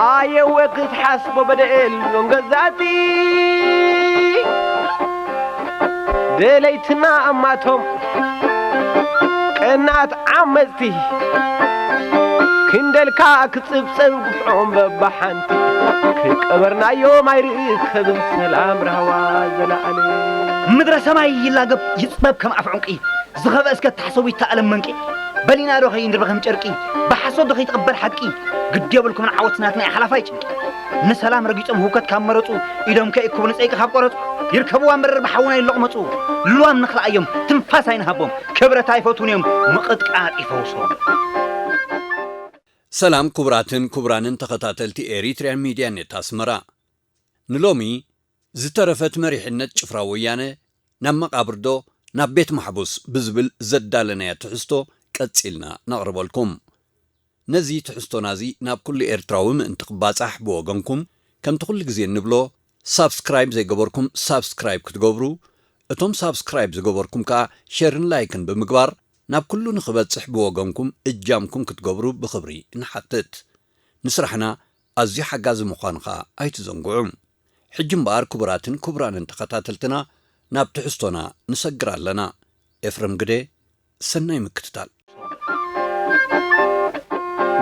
ኣየወ ክትሓስቦ በደኤሎም ገዛእቲ ደለይትና ኣማቶም ቀናት ዓመፅቲ ክንደልካ ክፅብፀብ ግፍዖም በባሓንቲ ክቀበርናዮም ኣይርከብን ሰላም ራህዋ ዘለኣለ። ምድረ ሰማይ ይላገብ ይፅበብ ከም ኣፍ ዑንቂ ዝኸበ እስከ ተሓሰቡ ይተኣለም መንቂ በሊና ዶ ከይንርበ ከም ጨርቂ ብሓሶት ዶ ከይትቕበር ሓቂ ግዲ የብልኩምን ዓወት ናትና እዩ ሓላፋይ ጭንቂ ንሰላም ረጊጾም ህውከት ካብ መረጹ ኢዶም ከይእክቡ ንጸይቂ ካብ ቆረጹ ይርከብዋ መረር ብሓውና ይለቕመጹ ልልዋም ንኽልኣዮም ትንፋስ ኣይንሃቦም ክብረት ኣይፈትውን እዮም ምቕጥቃጥ ይፈውሶም። ሰላም ክቡራትን ክቡራንን ተኸታተልቲ ኤሪትሪያን ሚድያ ኔት ኣስመራ። ንሎሚ ዝተረፈት መሪሕነት ጭፍራ ወያነ ናብ መቓብርዶ ናብ ቤት ማሕቡስ ብዝብል ዘዳለናያ ትሕዝቶ ቀጺልና ነቕርበልኩም። ነዚ ትሕዝቶና እዚ ናብ ኩሉ ኤርትራዊ ምእንቲ ክባጻሕ ብወገንኩም ከምቲ ኩሉ ግዜ እንብሎ ሳብስክራይብ ዘይገበርኩም ሳብስክራይብ ክትገብሩ፣ እቶም ሳብስክራይብ ዝገበርኩም ከኣ ሸርን ላይክን ብምግባር ናብ ኩሉ ንኽበጽሕ ብወገንኩም እጃምኩም ክትገብሩ ብኽብሪ ንሓትት። ንስራሕና ኣዝዩ ሓጋዚ ምዃኑ ኸኣ ኣይትዘንግዑ። ሕጂ እምበኣር ክቡራትን ክቡራንን ተኸታተልትና ናብ ትሕዝቶና ንሰግር ኣለና። ኤፍረም ግደ፣ ሰናይ ምክትታል።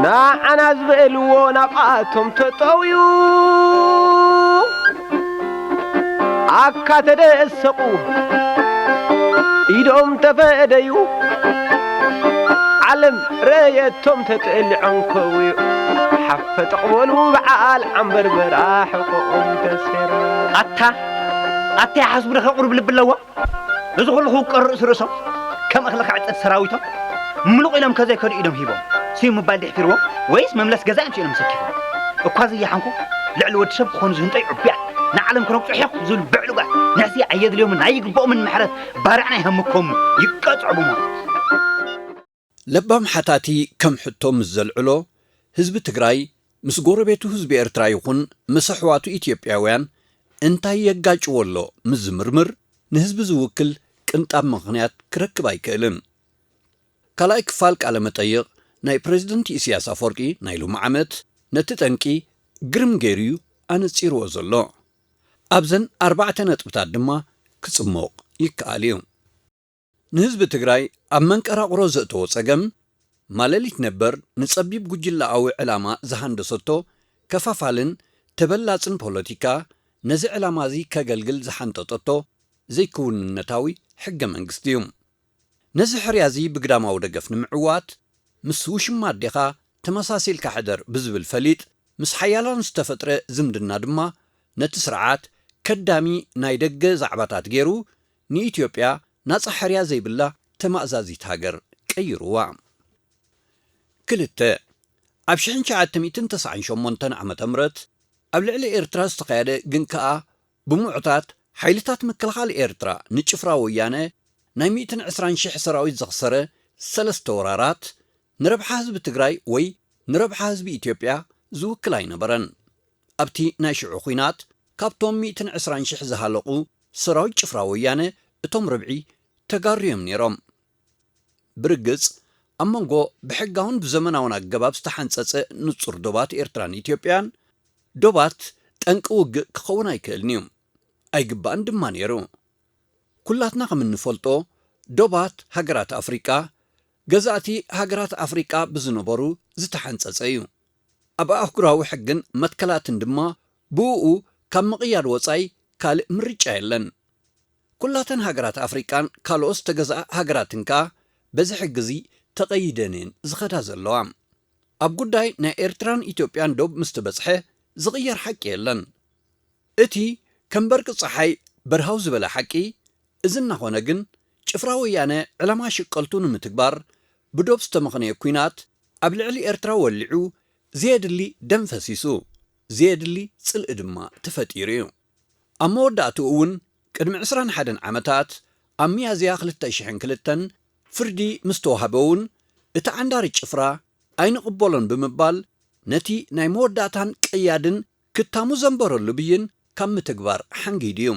ንዓና ዝበልዎ ናብኣቶም ተጠውዩ ኣካ ተደሰቑ ኢዶም ተፈደዩ ዓለም ረየቶም ተጠሊዖም ከውዩ ሓፈጠቕ በሉ በዓል ዓንበርበራ ሕቆኦም ተሴራ። ኣታ ኣታ ይሓስቡ ዶ ከቕርብ ልቢ ኣለዎ? እዚ ኩሉ ክውቀር ርእሲ ርእሶም ከም እኽሊ ክዕጸድ ሰራዊቶም ምሉቕ ኢሎም ከዘይከዱ ኢዶም ሂቦም ስዩ ምባል ድሕፊርዎም ወይስ መምለስ ገዛ እዮም ስኢኖም ሰኪፎም እኳ ዘየሓንኩ ልዕሊ ወዲ ሰብ ክኾኑ ዝህንጠዩ ዕቡያት ንዓለም ክረግጹ ሒቕ ዝብሉ ብዕሉጋት ንሕሲ ኣየድልዮምን ኣይግብኦምን ምሕረት ባርዕ ናይ ሃምኮም ይቀጽዑ ብሞት። ለባም ሓታቲ ከም ሕቶ ምስ ዘልዕሎ፣ ህዝቢ ትግራይ ምስ ጎረቤቱ ህዝቢ ኤርትራ ይኹን ምስ ኣሕዋቱ ኢትዮጵያውያን እንታይ የጋጭዎ ኣሎ ምስ ዝምርምር፣ ንህዝቢ ዝውክል ቅንጣብ ምኽንያት ክረክብ ኣይክእልን። ካልኣይ ክፋል ቃለ መጠይቕ ናይ ፕረዚደንት ኢሳያስ ኣፈወርቂ ናይ ሎሚ ዓመት ነቲ ጠንቂ ግርም ገይሩ እዩ ኣነጺርዎ ዘሎ። ኣብዘን ኣርባዕተ ነጥብታት ድማ ክጽሞቕ ይከኣል እዩ። ንህዝቢ ትግራይ ኣብ መንቀራቕሮ ዘእተዎ ጸገም፣ ማለሊት ነበር ንጸቢብ ጉጅለኣዊ ዕላማ ዝሃንደሰቶ ከፋፋልን ተበላጽን ፖለቲካ፣ ነዚ ዕላማ እዚ ከገልግል ዝሓንጠጠቶ ዘይክውንነታዊ ሕገ መንግስቲ እዩ። ነዚ ሕርያ እዚ ብግዳማዊ ደገፍ ንምዕዋት፣ ምስ ውሽማ ኣዴኻ ተመሳሲልካ ሕደር ብዝብል ፈሊጥ፣ ምስ ሓያላን ዝተፈጥረ ዝምድና ድማ፣ ነቲ ስርዓት ከዳሚ ናይ ደገ ዛዕባታት ገይሩ፣ ንኢትዮጵያ ናጻ ሕርያ ዘይብላ ተማእዛዚት ሃገር ቀይርዋ። ክልተ፣ ኣብ ሽሕን ትሽዓተ ሚእትን ተስዓን ሸሞንተን ዓመተ ምህረት ኣብ ልዕሊ ኤርትራ ዝተኻየደ ግን ከኣ ብምዑታት ሓይልታት ምክልኻል ኤርትራ ንጭፍራ ወያነ ናይ ሚእትን ዕስራን ሽሕ ሰራዊት ዘኽሰረ ሰለስተ ወራራት ንረብሓ ህዝቢ ትግራይ ወይ ንረብሓ ህዝቢ ኢትዮጵያ ዝውክል ኣይነበረን። ኣብቲ ናይ ሽዑ ኹናት ካብቶም ሚእትን ዕስራን ሽሕ ዝሃለቑ ሰራዊት ጭፍራ ወያነ እቶም ርብዒ ተጋሩ እዮም ነይሮም። ብርግጽ ኣብ መንጎ ብሕጋውን ብዘመናውን ኣገባብ ዝተሓንጸጸ ንጹር ዶባት ኤርትራን ኢትዮጵያን ዶባት ጠንቂ ውግእ ክኸውን ኣይክእልን እዩ። ኣይግባእን ድማ ነይሩ። ኩላትና ከም እንፈልጦ ዶባት ሃገራት ኣፍሪቃ ገዛእቲ ሃገራት ኣፍሪቃ ብዝነበሩ ዝተሓንጸጸ እዩ። ኣብ ኣህጉራዊ ሕግን መትከላትን ድማ ብእኡ ካብ ምቕያድ ወጻኢ ካልእ ምርጫ የለን። ኩላተን ሃገራት ኣፍሪቃን ካልኦት ዝተገዝኣ ሃገራትን ከኣ በዚ ሕጊ እዚ ተቐይደን እየን ዝኸዳ ዘለዋ። ኣብ ጉዳይ ናይ ኤርትራን ኢትዮጵያን ዶብ ምስ ተበጽሐ ዝቕየር ሓቂ የለን። እቲ ከም በርቂ ጸሓይ በርሃው ዝበለ ሓቂ፣ እዚ እናኾነ ግን፣ ጭፍራ ወያነ ዕላማ ሽቀልቱ ንምትግባር ብዶብ ዝተመኽነየ ኲናት ኣብ ልዕሊ ኤርትራ ወሊዑ፣ ዘየድሊ ደም ፈሲሱ፣ ዘየድሊ ጽልኢ ድማ ተፈጢሩ እዩ። ኣብ መወዳእትኡ እውን፣ ቅድሚ ዕስራን ሓደን ዓመታት ኣብ ሚያዝያ ክልተ ሽሕን ክልተን ፍርዲ ምስ ተዋህበ እውን፣ እቲ ዓንዳሪ ጭፍራ ኣይንቕበሎን ብምባል፣ ነቲ ናይ መወዳእታን ቀያድን ክታሙ ዘንበረሉ ብይን ካብ ምትግባር ሓንጊዱ እዩ።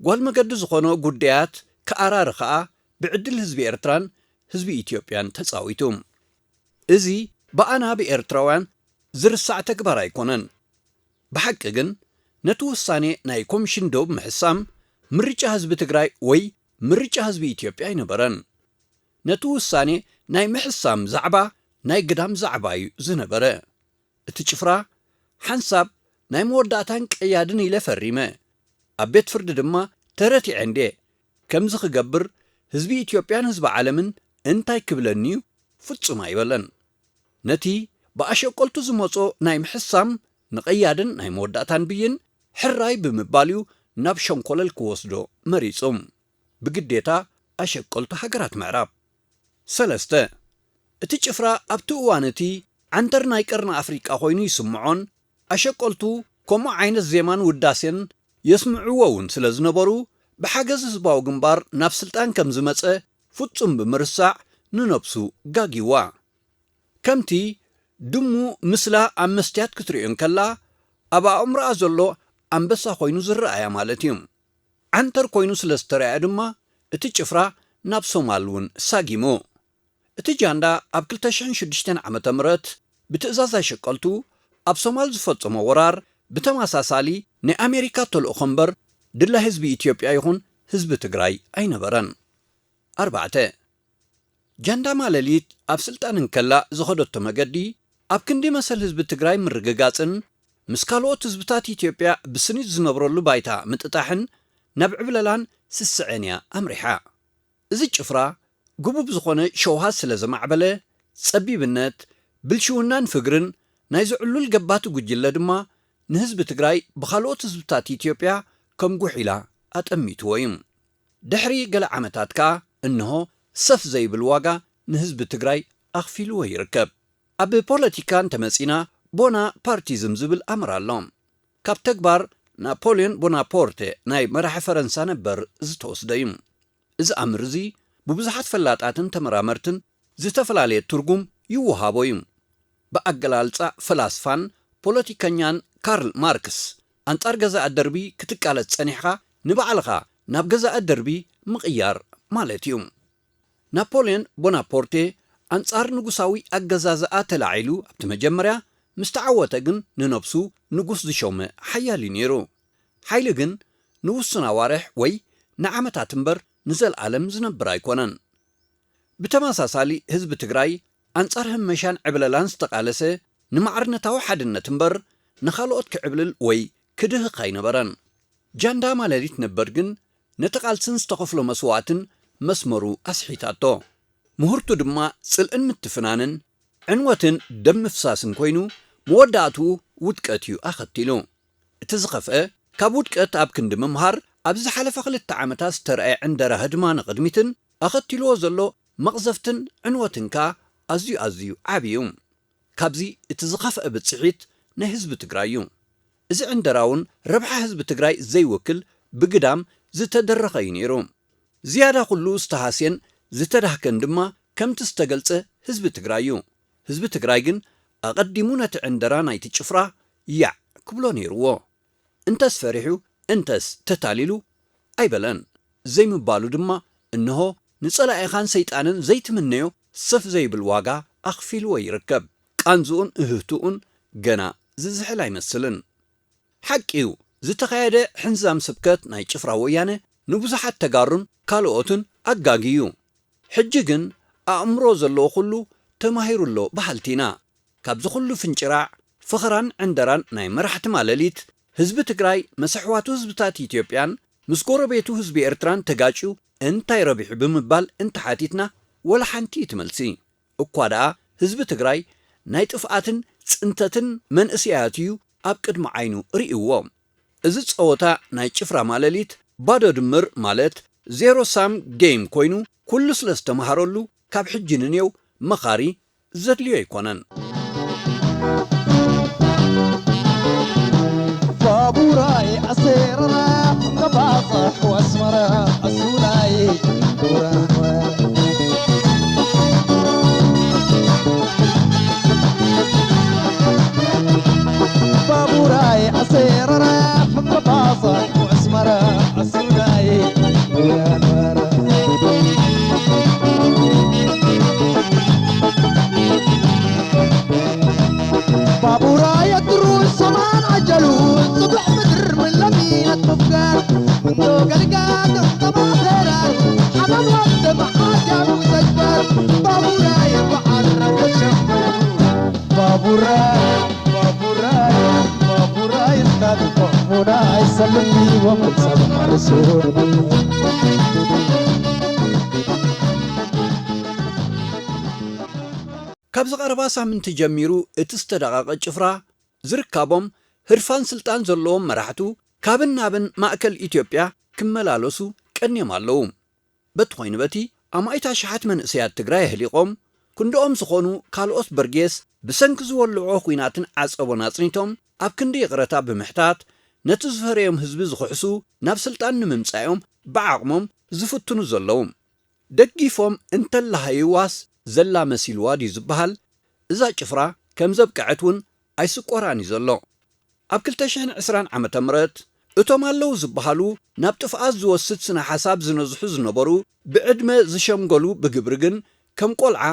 ጓል መገዲ ዝኾኖ ጉዳያት ክኣራሪ ከኣ ብዕድል ህዝቢ ኤርትራን ህዝቢ ኢትዮጵያን ተጻዊቱ። እዚ ብኣና ብኤርትራውያን ዝርሳዕ ተግባር ኣይኮነን። ብሓቂ ግን፣ ነቲ ውሳኔ ናይ ኮሚሽን ዶብ ምሕሳም ምርጫ ህዝቢ ትግራይ ወይ ምርጫ ህዝቢ ኢትዮጵያ ኣይነበረን። ነቲ ውሳኔ ናይ ምሕሳም ዛዕባ ናይ ግዳም ዛዕባ እዩ ዝነበረ። እቲ ጭፍራ ሓንሳብ ናይ መወዳእታን ቀያድን ኢለ ፈሪመ። ኣብ ቤት ፍርዲ ድማ ተረቲዐ እንዴ ከምዚ ክገብር ህዝቢ ኢትዮጵያን ህዝቢ ዓለምን እንታይ ክብለኒ እዩ? ፍጹም ኣይበለን። ነቲ ብኣሸቆልቱ ዝመጾ ናይ ምሕሳም ንቐያድን ናይ መወዳእታን ብይን ሕራይ ብምባል እዩ ናብ ሸንኮለል ክወስዶ መሪጹ። ብግዴታ ኣሸቀልቱ ሃገራት ምዕራብ። ሰለስተ፣ እቲ ጭፍራ ኣብቲ እዋን እቲ ዓንተር ናይ ቀርኒ ኣፍሪቃ ኮይኑ ይስምዖን ኣሸቀልቱ ከምኡ ዓይነት ዜማን ውዳሴን የስምዕዎ እውን ስለ ዝነበሩ፣ ብሓገዝ ህዝባዊ ግንባር ናብ ስልጣን ከም ዝመጸ ፍጹም ብምርሳዕ ንነብሱ ጋጊዋ። ከምቲ ድሙ ምስላ ኣብ መስትያት ክትርእዮ እንከላ፣ ኣብ ኣእምሮኣ ዘሎ ኣንበሳ ኮይኑ ዝረኣያ ማለት እዩ። ዓንተር ኮይኑ ስለ ዝተረኣየ ድማ፣ እቲ ጭፍራ ናብ ሶማል እውን ሳጊሙ። እቲ ጃንዳ ኣብ ክልተ ሽሕን ሽዱሽተን ዓመተ ምህረት ብትእዛዝ ኣሸቀልቱ ኣብ ሶማል ዝፈጸሞ ወራር፣ ብተመሳሳሊ ናይ ኣሜሪካ ተልእኾ እምበር፣ ድላይ ህዝቢ ኢትዮጵያ ይኹን ህዝቢ ትግራይ ኣይነበረን። ኣርባዕተ፣ ጃንዳ ማለሊት ኣብ ስልጣን እንከላ ዝኸደቶ መገዲ፣ ኣብ ክንዲ መሰል ህዝቢ ትግራይ ምርግጋጽን ምስ ካልኦት ህዝብታት ኢትዮጵያ ብስኒት ዝነብረሉ ባይታ ምጥጣሕን ናብ ዕብለላን ስስዐን እያ ኣምሪሓ። እዚ ጭፍራ ግቡብ ዝኾነ ሸውሃት ስለ ዘማዕበለ፣ ጸቢብነት፣ ብልሽውናን ፍግርን ናይዚ ዕሉል ገባቲ ጉጅለ ድማ ንህዝቢ ትግራይ ብኻልኦት ህዝብታት ኢትዮጵያ ከም ጉሕ ኢላ ኣጠሚትዎ እዩ። ድሕሪ ገለ ዓመታት ከኣ እንሆ ሰፍ ዘይብል ዋጋ ንህዝቢ ትግራይ ኣኽፊልዎ ይርከብ። ኣብ ፖለቲካ እንተመጺና፣ ቦና ፓርቲዝም ዝብል ኣምር ኣሎ። ካብ ተግባር ናፖልዮን ቦናፖርተ ናይ መራሒ ፈረንሳ ነበር ዝተወስደ እዩ። እዚ ኣምር እዚ ብብዙሓት ፈላጣትን ተመራመርትን ዝተፈላለየ ትርጉም ይወሃቦ እዩ። ብኣገላልጻ ፈላስፋን ፖለቲከኛን ካርል ማርክስ፣ ኣንጻር ገዛእ ደርቢ ክትቃለስ ጸኒሕካ፣ ንባዕልኻ ናብ ገዛእ ደርቢ ምቕያር ማለት እዩ። ናፖልዮን ቦናፖርቴ ኣንጻር ንጉሳዊ ኣገዛዝኣ ተላዒሉ ኣብቲ መጀመርያ ምስ ተዓወተ ግን ንነብሱ ንጉስ ዝሾመ ሓያል እዩ ነይሩ። ሓይሊ ግን ንውሱን ኣዋርሕ ወይ ንዓመታት እምበር ንዘለኣለም ዝነብር ኣይኮነን። ብተመሳሳሊ ህዝቢ ትግራይ ኣንጻር ህመሻን ዕብለላን ዝተቓለሰ ንማዕርነታዊ ሓድነት እምበር ንኻልኦት ክዕብልል ወይ ክድህኽ ኣይነበረን። ጃንዳ ማለሊት ነበር ግን ነቲ ቃልስን ዝተኸፍሎ መስዋእትን መስመሩ ኣስሒታቶ። ምህርቱ ድማ ጽልእን ምትፍናንን ዕንወትን ደም ምፍሳስን ኮይኑ መወዳእትኡ ውድቀት እዩ ኣኸቲሉ። እቲ ዝኸፍአ ካብ ውድቀት ኣብ ክንዲ ምምሃር ኣብ ዝሓለፈ ክልተ ዓመታት ዝተረኣየ ዕንደራ ህድማ ንቕድሚትን ኣኸቲልዎ ዘሎ መቕዘፍትን ዕንወትን ከኣ ኣዝዩ ኣዝዩ ዓብዩ እዩ። ካብዚ እቲ ዝኸፍአ ብጽሒት ናይ ህዝቢ ትግራይ እዩ። እዚ ዕንደራ እውን ረብሓ ህዝቢ ትግራይ ዘይውክል ብግዳም ዝተደረኸ እዩ ነይሩ። ዝያዳ ኩሉ ዝተሃስየን ዝተዳህከን ድማ ከምቲ ዝተገልጸ ህዝቢ ትግራይ እዩ። ህዝቢ ትግራይ ግን ኣቐዲሙ ነቲ ዕንደራ ናይቲ ጭፍራ ያዕ ክብሎ ነይርዎ። እንተስ ፈሪሑ እንተስ ተታሊሉ ኣይበለን። ዘይምባሉ ድማ እንሆ ንጸላኢኻን ሰይጣንን ዘይትምነዮ ሰፍ ዘይብል ዋጋ ኣኽፊልዎ ይርከብ። ቃንዝኡን እህህትኡን ገና ዝዝሕል ኣይመስልን። ሓቂ እዩ፣ ዝተኻየደ ሕንዛም ስብከት ናይ ጭፍራ ወያነ ንብዙሓት ተጋሩን ካልኦትን ኣጋግዩ። ሕጂ ግን ኣእምሮ ዘለዎ ኩሉ ተማሂሩ ኣሎ በሃልቲ ኢና። ካብዚ ኩሉ ፍንጭራዕ፣ ፈኸራን ዕንደራን ናይ መራሕቲ ማለሊት፣ ህዝቢ ትግራይ ምስ ኣሕዋቱ ህዝብታት ኢትዮጵያን ምስ ጎረቤቱ ህዝቢ ኤርትራን ተጋጭዩ እንታይ ረቢሑ ብምባል እንተሓቲትና፣ ወላ ሓንቲ እዩ እቲ መልሲ። እኳ ደኣ ህዝቢ ትግራይ ናይ ጥፍኣትን ጽንተትን መንእሰያት እዩ ኣብ ቅድሚ ዓይኑ ርእይዎ። እዚ ጸወታ ናይ ጭፍራ ማለሊት ባዶ ድምር ማለት ዜሮ ሳም ጌም ኮይኑ ኩሉ ስለ ዝተምሃረሉ ካብ ሕጂ ንኔው መኻሪ ዘድልዮ ኣይኮነን። ባቡራይ ኣሴርና ነባጽሕ ኣስመራ ኣሱናይ ዱራን ወረ ባቡራይ ኣሰረራ ምቅባሳ ኣስመራ ኣሱናይ ዱራን ወረ ባቡራይ ኣድሩ ሰማን ኣጀሉ ጽብሕ ምድር ምለሚነት ምፍጋር እንዶ ገልጋዶም ተማፈራር ሓማም ወደም ዓጃቡ ተግባር ባቡራይ በዓል ረገሸ ባቡራይ ባቡራይ ባቡራይ እናልቆ ሙናይ ሰልሚዎም ሰብ ሓርሱ ካብዚ ቀረባ ሳምንቲ ጀሚሩ እቲ ዝተዳቐቐ ጭፍራ ዝርካቦም ህርፋን ስልጣን ዘለዎም መራሕቱ ካብን ናብን ማእከል ኢትዮጵያ ክመላለሱ ቀንዮም ኣለዉ። በቲ ኮይኑ በቲ ኣማኢት ኣሽሓት መንእሰያት ትግራይ ኣህሊቖም ክንድኦም ዝኾኑ ካልኦት በርጌስ ብሰንኪ ዝወልዕዎ ኹናትን ዓጸቦን ኣጽኒቶም ኣብ ክንዲ ይቕረታ ብምሕታት ነቲ ዝፈረዮም ህዝቢ ዝኽሕሱ ናብ ስልጣን ንምምጻዮም ብዓቕሞም ዝፍትኑ ዘለዉ። ደጊፎም እንተለሃይዋስ ዘላ መሲልዋ ድዩ ዝበሃል? እዛ ጭፍራ ከም ዘብቅዐት እውን ኣይስቆራን እዩ ዘሎ። ኣብ ክልተ ሽሕን ዕስራን ዓመተ ምህረት እቶም ኣለዉ ዝበሃሉ ናብ ጥፍኣት ዝወስድ ስነ ሓሳብ ዝነዝሑ ዝነበሩ ብዕድመ ዝሸምገሉ ብግብሪ ግን ከም ቆልዓ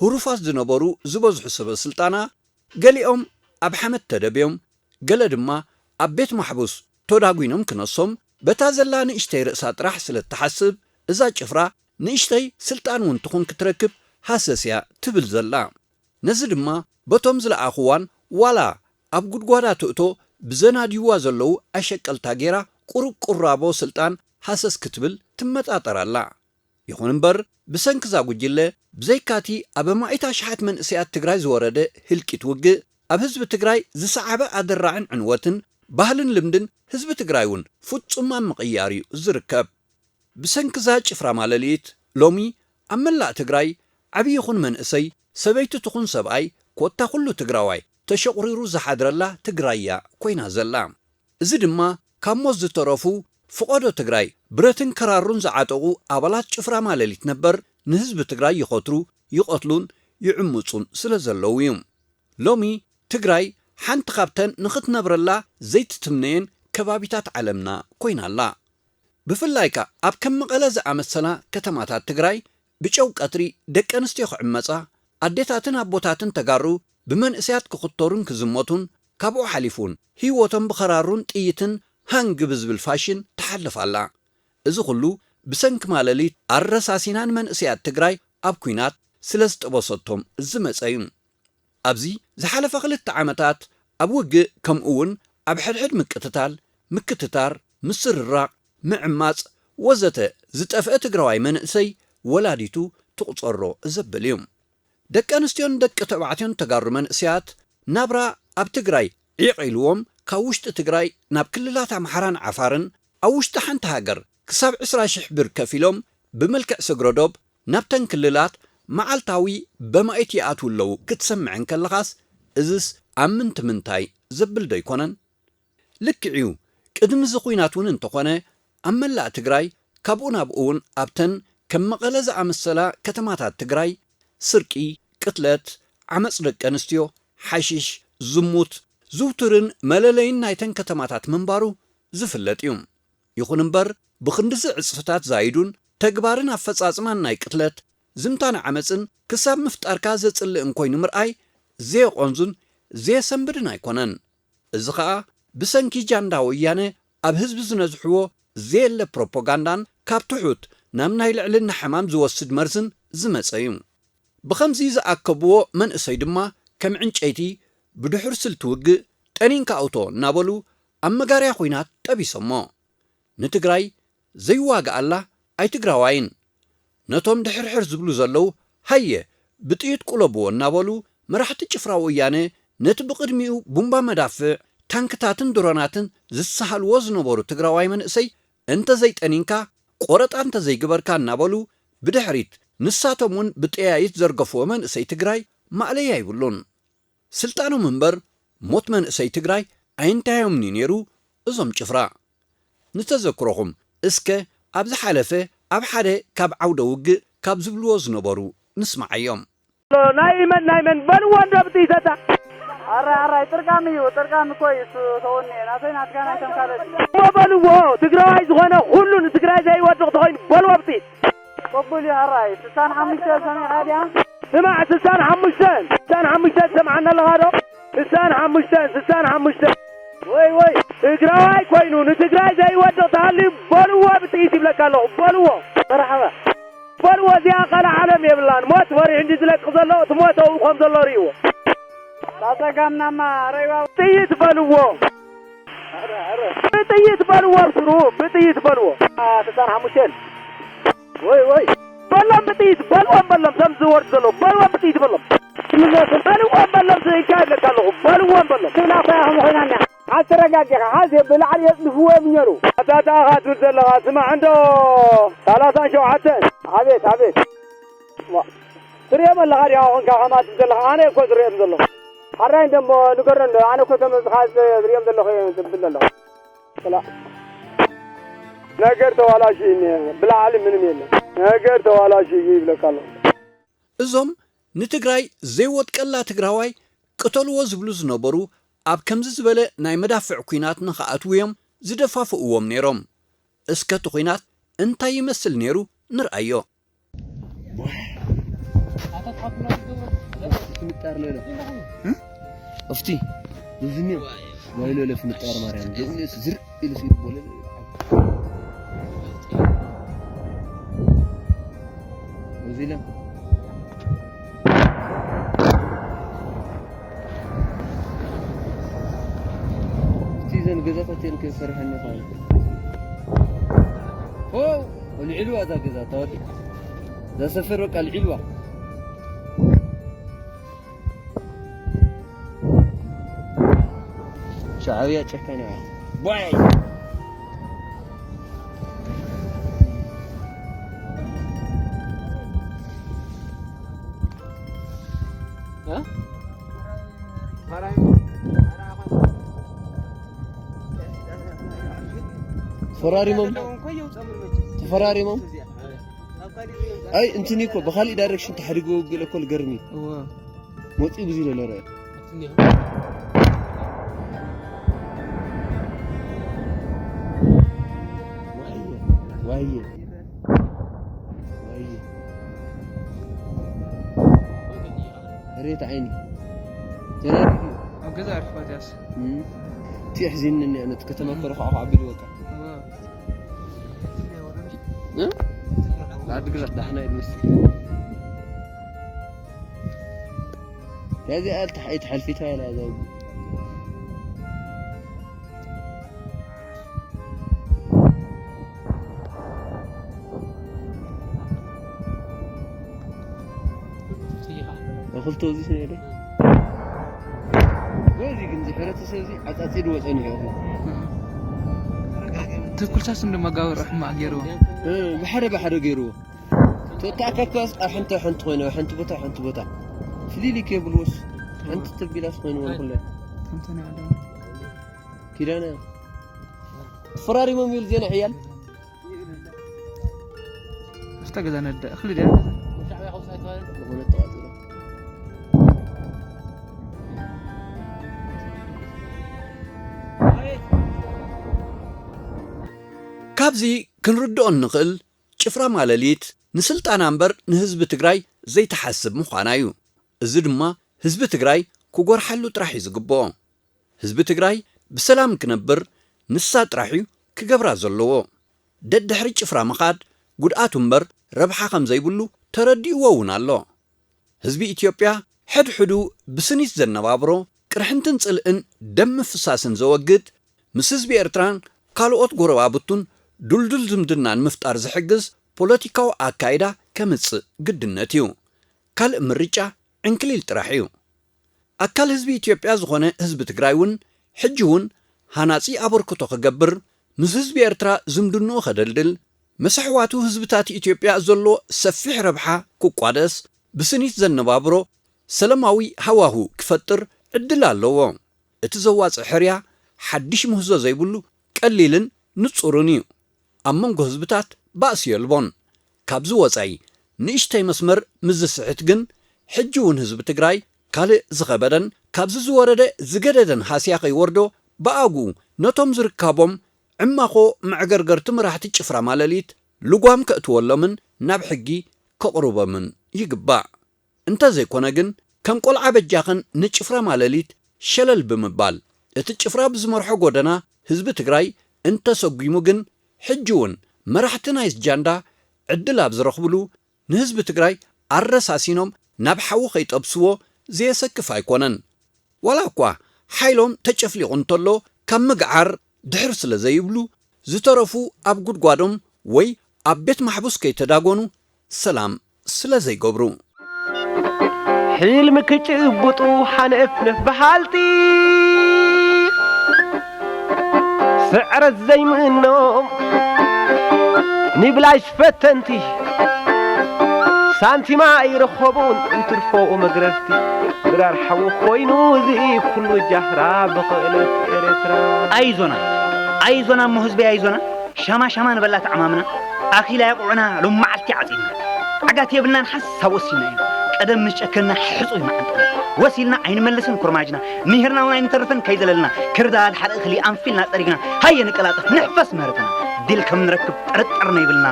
ህሩፋት ዝነበሩ ዝበዝሑ ሰበ ስልጣና ገሊኦም ኣብ ሓመድ ተደብዮም፣ ገለ ድማ ኣብ ቤት ማሕቡስ ተዳጒኖም ክነሶም፣ በታ ዘላ ንእሽተይ ርእሳ ጥራሕ ስለ እትሓስብ፣ እዛ ጭፍራ ንእሽተይ ስልጣን እውን ትኹን ክትረክብ ሃሰስ እያ ትብል ዘላ። ነዚ ድማ በቶም ዝለኣኽዋን ዋላ ኣብ ጉድጓዳ ትእቶ ብዘናድይዋ ዘለዉ ኣሸቀልታ ገይራ ቁሩብ ቁራቦ ስልጣን ሃሰስ ክትብል ትመጣጠር ኣላ። ይኹን እምበር፣ ብሰንኪ እዛ ጉጅለ፣ ብዘይካቲ ኣብ ኣማኢት ኣሽሓት መንእሰያት ትግራይ ዝወረደ ህልቂት ውግእ፣ ኣብ ህዝቢ ትግራይ ዝሰዓበ ኣደራዕን ዕንወትን፣ ባህልን ልምድን ህዝቢ ትግራይ እውን ፍጹም ኣብ ምቕያር እዩ ዝርከብ። ብሰንኪ እዛ ጭፍራ ማለሊት፣ ሎሚ ኣብ መላእ ትግራይ ዓብዪ ይኹን መንእሰይ፣ ሰበይቲ ትኹን ሰብኣይ፣ ኮታ ኩሉ ትግራዋይ ተሸቑሪሩ ዝሓድረላ ትግራይ እያ ኮይና ዘላ። እዚ ድማ ካብ ሞት ዝተረፉ ፍቖዶ ትግራይ ብረትን ከራሩን ዝዓጠቑ ኣባላት ጭፍራ ማለሊት ነበር ንህዝቢ ትግራይ ይኸትሩ፣ ይቐትሉን ይዕምጹን ስለ ዘለዉ እዩ። ሎሚ ትግራይ ሓንቲ ካብተን ንኽትነብረላ ዘይትትምነየን ከባቢታት ዓለምና ኮይና ኣላ። ብፍላይ ከኣ ኣብ ከም መቐለ ዝኣመሰላ ከተማታት ትግራይ ብጨው ቀትሪ ደቂ ኣንስትዮ ክዕመጻ፣ ኣዴታትን ኣቦታትን ተጋሩ ብመንእሰያት ክኽተሩን ክዝመቱን፣ ካብኡ ሓሊፉን ህይወቶም ብኸራሩን ጥይትን ሃንግ ብዝብል ፋሽን ትሓልፍ ኣላ። እዚ ኹሉ ብሰንኪ ማለሊት ኣረሳሲና ንመንእሰያት ትግራይ ኣብ ኲናት ስለ ዝጠበሰቶም ዝመጸ እዩ። ኣብዚ ዝሓለፈ ክልተ ዓመታት ኣብ ውግእ ከምኡ እውን ኣብ ሕድሕድ ምቅትታል፣ ምክትታር፣ ምስርራቕ፣ ምዕማጽ ወዘተ ዝጠፍአ ትግራዋይ መንእሰይ ወላዲቱ ትቑጸሮ ዘብል እዩ። ደቂ ኣንስትዮን ደቂ ተባዕትዮን ተጋሩ መንእሰያት ናብራ ኣብ ትግራይ ዒቕ ኢልዎም ካብ ውሽጢ ትግራይ ናብ ክልላት ኣምሓራን ዓፋርን ኣብ ውሽጢ ሓንቲ ሃገር ክሳብ ዕስራ ሽሕ ብር ከፊሎም ብመልክዕ ስግረ ዶብ ናብተን ክልላት መዓልታዊ በማኢት ይኣትዉ ኣለዉ ክትሰምዕ እንከለኻስ እዝስ ኣብ ምንቲ ምንታይ ዘብል ዶ ኣይኮነን? ልክዕ እዩ፣ ቅድሚ እዚ ኹናት እውን እንተኾነ ኣብ መላእ ትግራይ ካብኡ ናብኡ እውን ኣብተን ከም መቐለ ዝኣመሰላ ከተማታት ትግራይ ስርቂ፣ ቅትለት፣ ዓመፅ ደቂ ኣንስትዮ፣ ሓሽሽ፣ ዝሙት ዝውቱርን መለለይን ናይተን ከተማታት ምንባሩ ዝፍለጥ እዩ። ይኹን እምበር ብኽንድዚ ዕፅፍታት ዛይዱን ተግባርን ኣፈፃፅማን ናይ ቅትለት፣ ዝምታን ዓመፅን ክሳብ ምፍጣርካ ዘፅልእን ኮይኑ ምርኣይ ዘየቖንዙን ዘየሰንብድን ኣይኮነን። እዚ ኸኣ ብሰንኪ ጃንዳ ወያነ ኣብ ህዝቢ ዝነዝሕዎ ዘየለ ፕሮፓጋንዳን ካብ ትሑት ናብ ናይ ልዕልና ሕማም ዝወስድ መርዝን ዝመጸ እዩ። ብኸምዚ ዝኣከብዎ መንእሰይ ድማ ከም ዕንጨይቲ ብድሑር ስልቲ ውግእ ጠኒንካ ኣውቶ እናበሉ ኣብ መጋርያ ኹናት ጠቢሶሞ። ንትግራይ ዘይዋግኣላ ኣይትግራዋይን። ነቶም ድሕርሕር ዝብሉ ዘለዉ ሃየ ብጥይት ቁለብዎ እናበሉ መራሕቲ ጭፍራ ወያነ ነቲ ብቕድሚኡ ቡምባ መዳፍዕ፣ ታንክታትን ድሮናትን ዝሰሃልዎ ዝነበሩ ትግራዋይ መንእሰይ እንተዘይጠኒንካ ቆረጣ እንተዘይግበርካ እናበሉ ብድሕሪት ንሳቶም እውን ብጠያይት ዘርገፍዎ መንእሰይ ትግራይ ማእለያ ይብሉን። ስልጣኖም እምበር ሞት መንእሰይ ትግራይ ኣይንታዮምን እዩ ነይሩ እዞም ጭፍራ። ንተዘክሮኹም እስከ ኣብ ዝሓለፈ ኣብ ሓደ ካብ ዓውደ ውግእ ካብ ዝብልዎ ዝነበሩ ንስምዓዮም። ናይ መን ናይ መን በልዎ እንዶ ብጥይተታ። ኣራይ ኣራይ ጥርቃም እዩ ጥርቃም እኮ እዩ እሱ ተወኒ ናተይ ናትካ ናይ ተምካለት። እሞ በልዎ ትግራዋይ ዝኾነ ኩሉ ንትግራይ ዘይወድቕ ተኾይኑ በልዎ ብጥይት። ቅቡል እዩ ኣራይ ስሳን ሓሙሽተ ሰሚዕኻ ድያ? ስማዕ ስሳን ሓሙሽተን ስሳን ሓሙሽተን ትሰምዓና ኣለኻ ዶ? ስሳን ሓሙሽተን ስሳን ሓሙሽተን ወይ ወይ ትግራዋይ ኮይኑ ንትግራይ ዘይወድቕ ተሃልዩ በልዎ ብጥይት ይብለካ ኣለኹ በልዎ። መርሓባ። በልዎ እዚኣ ካልእ ዓለም የብላን ሞት ፈሪሑ እንዲ ዝለቅቕ ዘሎ እቲ ሞት ኣብኡ ከም ዘሎ ርእይዎ። ዳፀጋምናማ ረይዋ። ጥይት በልዎ። ብጥይት በልዎ ብስሩ ብጥይት በልዎ። ስሳን ሓሙሽተን ወይ ወይ በሎም ብጥይት በልዎም በሎም እዞም ዝወርዱ ዘለዉ በልዎም ብጥይት በሎም። በልዎም በሎም ኢልካ ይብለካ ኣለኹ በልዎም በሎም። ትብላ እኮ ኢኻ ምኾይናና። ኣተረጋጊኻ ሓዝ ብላዕሊ የፅድፍዎ እዮም ነሩ። ኣታ ኣታ ኢኻ ትብል ዘለኻ ስማዕ እንዶ ሰላሳን ሸውዓተን። ኣቤት ኣቤት። ዋ፣ ትሪኦም ኣለኻ ዲኻ ኾንካ ከማትም ዘለኻ ኣነ እኮ ዝሪኦም ዘለኹ። ሓራይ እንደሞ ንገሮ እንዶ ኣነ እኮ ተመዝኻ ዝሪኦም ዘለኹ እየ ዝብል ዘለኹ። ስላ ነገር ተዋላሽ ብላዕሊ ምንም የለን። ነገር ተዋላሽ ይብለካ ኣለኹ። እዞም ንትግራይ ዘይወድቀላ ትግራዋይ ቅተልዎ ዝብሉ ዝነበሩ ኣብ ከምዚ ዝበለ ናይ መዳፍዕ ኲናት ንኽኣትዉ እዮም ዝደፋፍእዎም ነይሮም። እስከ እቲ ኲናት እንታይ ይመስል ነይሩ ንርኣዮ። ምጣር ሎሎ እፍቲ ብዝኒ ወይ ሎሎ ፍንጣር ማርያም ዝር ኢሉ ሲሉ ቦለል እዚለ እቲ ዘን ገዛታት እየን ከሰርሐኒ ኻል ኦ ልዕልዋ እዛ ገዛ ታወቂ እዛ ሰፈር በቃ ልዕልዋ ሻዕብያ ጨካን እዩ። ዋይ ፈራሪሞም ተፈራሪሞም ኣይ እንትኒ እኮ ብካሊእ ዳይሬክሽን ተሓዲጎ ውግእ ለኮል ገርሚ እዋ መፂኡ ብዙ ኢለ ለረአ ኣብቲ እኒኦ። ዋየ ዋየ ዋየ ሬት ዓይኒ ተናዲዱ ኣብ ገዛ ኣርፋትያስ እም፣ እቲ ኣሕዚንኒ ኣነ እቲ ከተማ እኮ ረፋዕ ኳዕ ቢሉ በቃ እዋ እ? ዓዲ ግራት ዳሕና እዩ ዝመስል። ያዚ ኣልታ ሓይት ሓልፊታ ያላ ዛው ክልተ እዚ ስለ በዚ ግን እዚ ሕብረተሰብ እዚ ዓጻጺድዎ ጸኒሑ እዩ። ትኩልሳስ እንዶ መጋብር ሕማቅ ገይርዎ። እ፣ ብሓደ ብሓደ ገይርዎ። ተተኣካካስ ኣብ ሓንቲ ሓንቲ ኮይነ፣ ኣብ ሓንቲ ቦታ ሓንቲ ቦታ ፍሊሊ ከይብልዎስ ሓንቲ ተቢላስ ኮይንዎ ንኩለን። ከምተን ያለው ኪዳነ ፈራሪሞም ይብል ዜና ዕያል እስተ ገዛ ነደ እኽሊ ድያ ዝኾነ ተዋፅሎ ካብዚ ክንርድኦ እንኽእል ጭፍራ ማለሊት ንስልጣና እምበር ንህዝቢ ትግራይ ዘይትሓስብ ምዃና እዩ። እዚ ድማ ህዝቢ ትግራይ ክጎርሓሉ ጥራሕ እዩ ዝግብኦ። ህዝቢ ትግራይ ብሰላም ክነብር ንሳ ጥራሕ እዩ ክገብራ ዘለዎ። ደድሕሪ ጭፍራ ምኻድ ጉድኣቱ እምበር ረብሓ ከም ዘይብሉ ተረዲእዎ እውን ኣሎ። ህዝቢ ኢትዮጵያ ሕድሕዱ ብስኒት ዘነባብሮ ቅርሕንትን ጽልእን ደም ምፍሳስን ዘወግድ ምስ ህዝቢ ኤርትራን ካልኦት ጎረባብቱን ድልዱል ዝምድና ንምፍጣር ዝሕግዝ ፖለቲካዊ ኣካይዳ ከምጽእ ግድነት እዩ። ካልእ ምርጫ ዕንክሊል ጥራሕ እዩ። ኣካል ህዝቢ ኢትዮጵያ ዝኾነ ህዝቢ ትግራይ እውን ሕጂ እውን ሃናጺ ኣበርክቶ ክገብር፣ ምስ ህዝቢ ኤርትራ ዝምድንኡ ከደልድል፣ ምስ ኣሕዋቱ ህዝብታት ኢትዮጵያ ዘሎ ሰፊሕ ረብሓ ክቋደስ፣ ብስኒት ዘነባብሮ ሰለማዊ ሃዋሁ ክፈጥር ዕድል ኣለዎ። እቲ ዘዋጽእ ሕርያ ሓድሽ ምህዞ ዘይብሉ ቀሊልን ንጹርን እዩ። ኣብ መንጎ ህዝብታት ባእሲ የልቦን። ካብዚ ወጻኢ ንእሽተይ መስመር ምስ ዝስሕት ግን፣ ሕጂ እውን ህዝቢ ትግራይ ካልእ ዝኸበደን ካብዚ ዝወረደ ዝገደደን ሃስያ ከይወርዶ፣ ብኣግኡ ነቶም ዝርካቦም ዕማኾ መዕገርገርቲ መራሕቲ ጭፍራ ማለሊት ልጓም ከእትወሎምን ናብ ሕጊ ከቕርቦምን ይግባእ። እንተዘይኮነ ግን፣ ከም ቆልዓ በጃኽን ንጭፍራ ማለሊት ሸለል ብምባል፣ እቲ ጭፍራ ብዝመርሖ ጎደና ህዝቢ ትግራይ እንተሰጒሙ ግን፣ ሕጂ እውን መራሕቲ ናይዚ ጃንዳ ዕድል ኣብ ዝረኽብሉ፣ ንህዝቢ ትግራይ ኣረሳሲኖም ናብ ሓዊ ከይጠብስዎ ዘየሰክፍ ኣይኮነን። ዋላ እኳ ሓይሎም ተጨፍሊቑ እንተሎ፣ ካብ ምግዓር ድሕር ስለ ዘይብሉ፣ ዝተረፉ ኣብ ጉድጓዶም ወይ ኣብ ቤት ማሕቡስ ከይተዳጎኑ ሰላም ስለ ዘይገብሩ። ሕልሚ ክጭብጡ ሓነፍነፍ በሃልቲ፣ ስዕረት ዘይምእኖም ንብላሽ ፈተንቲ፣ ሳንቲም ኣይረኸቡን እንትርፎ መግረፍቲ። ድራር ሓዊ ኮይኑ እዚ ኩሉ ጃህራ ብኽእለት ኤርትራ። ኣይዞና፣ ኣይዞና እሞ ህዝበይ ኣይዞና። ሻማ ሻማ ንበላ ተዓማምና፣ ኣኺላ የቑዑና ሎም መዓልቲ ዓጺድና። ዓጋት የብልናን ሓንሳብ ወሲና እዩ። ቀደም ምስ ጨከና ሕጹይ መዓንጥና። ወሲልና ኣይንመልስን ኩርማጅና። ምሂርና እውን ኣይንተርፍን ከይዘለልና። ክርዳድ ሓደ እኽሊ ኣንፊልና ጸሪግና። ሃየ ንቀላጠፍ ንሕፈስ ምህርትና። ዲል ከም ንረክብ ጥርጥር ነይብልና።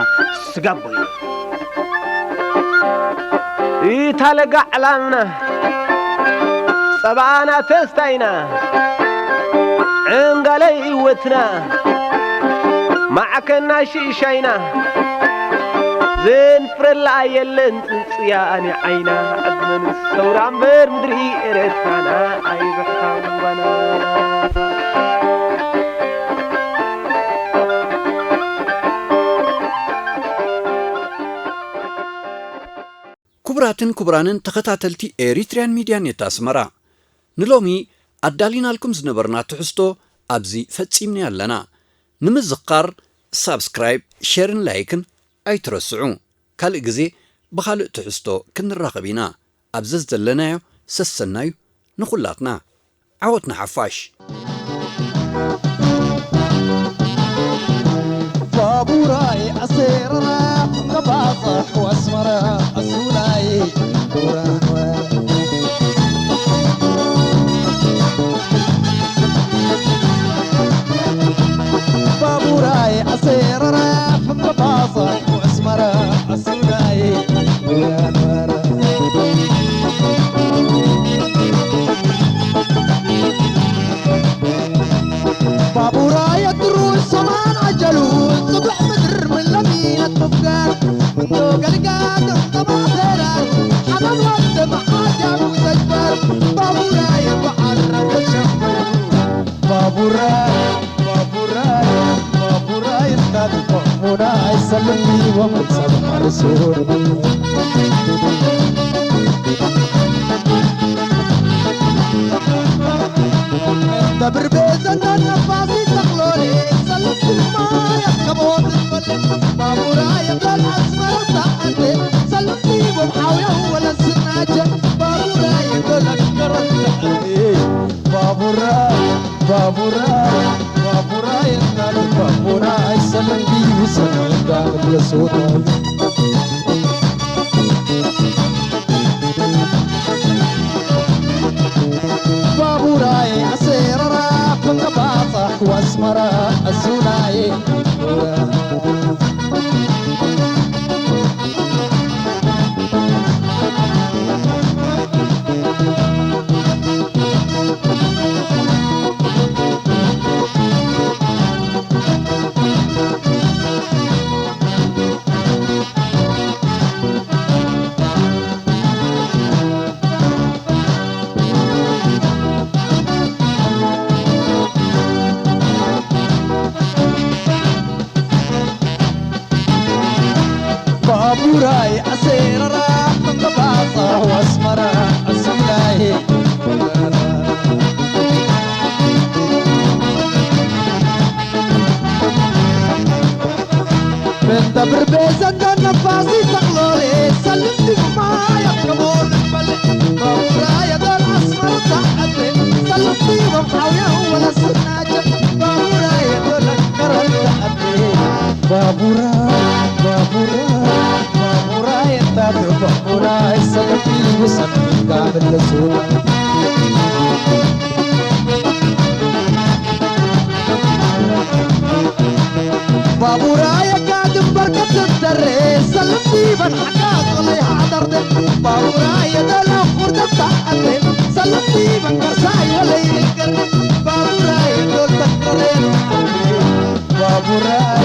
ስጋቦ እዩ። ኢታ ለጋ ዕላምና፣ ጸባኣና ተስታይና፣ ዕንጋለ ህይወትና፣ ማዕከና ሽሻይና፣ ዘንፍረላ የለን ጽንጽያ ኣነ ዓይና፣ ዕድመ ንሰውራ እምበር ምድሪ ኤረትራና ኣይብሕታ እዋና። ክቡራትን ክቡራንን ተኸታተልቲ ኤሪትሪያን ሚድያ ኔት ኣስመራ፣ ንሎሚ ኣዳሊናልኩም ዝነበርና ትሕዝቶ ኣብዚ ፈጺምና ኣለና። ንምዝኻር ሳብስክራይብ፣ ሸርን ላይክን ኣይትረስዑ። ካልእ ግዜ ብኻልእ ትሕዝቶ ክንራኸብ ኢና። ኣብ ዘዘለናዮ ሰሰናዩ ንኹላትና። ዓወት ንሓፋሽ። ባቡራይ ኣሴረራ ከባጻሕ ኣስመራ ኣሱናይ ዱራንወ ባቡራይ ኣሴረራ ከባጻሕ ኣስመራ ኣሱናይ ዱራንወ ባቡራ የድሩ ሰማን ኣጀሉ ጽቡሕ ምድር ምለሚነት ምፍጋር እንዶ ገልጋ ገምገማ ፈራር ሓማም ወደ መዓጃቡ ዘጅበር ባቡራ የበዓራ ተሸፈሩ ባቡራ ባቡራ ባቡራ ይታጥቆሙና ኣይሰልም ይቦም ሰብ ሓርሱ ተብርቤ ዘናን ነፋሲ ተቕሎሌ ሰልፍ ድማ ያከቦት ፈልፍ ባቡራ የበል ኣስመረታ ኣንዴ ሰልፍ ይቦም ሓውያው ወለስናጀ ባቡራ የበል ኣስመረታ ኣንዴ ባቡራ ባቡራ ባቡራ የናል ባቡራ ኣይሰለን ዲቡ ሰነዳ ንብለሶታ ባቡራይ ኣሴረራ ፈንቀባጻሕ ዋስመራ ኣሱናይ ባቡራይ ኣሴረራ መንቀባጻ ዋስመራ ኣስሚናይ በንታ ብርቤ ዘንዳ ነፋሲ ተቕሎሌ ሰልም ድማ ያከቦ ልበል ባቡራ የዶል ኣስመራ ተዓቤ ሰልም ዲቦም ሓውያ ወላ ስናጀ ባቡራ የዶል ከረል ተዓቤ ባቡራ ባቡራይ ሰለምቲ ብሰንቢካ ምልሱ። ባቡራይ ኣካ ግንባር ክትደሬ ሰለምቲ በን ሓቃ ቆለይ ሓደርደ። ባቡራይ የደላ ቁርደታ ኣለ ሰለምቲ በን ከርሳይ ወለይ ነገር። ባቡራይ ዶል ተክረሬ ባቡራይ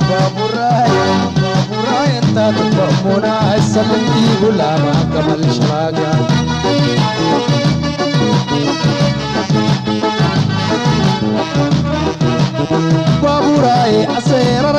ባቡራይ ባቡራይ እንታ ትበሙና ሰለምቲ ጉላማ ከመል ሸራጋ። ባቡራይ ኣሰረራ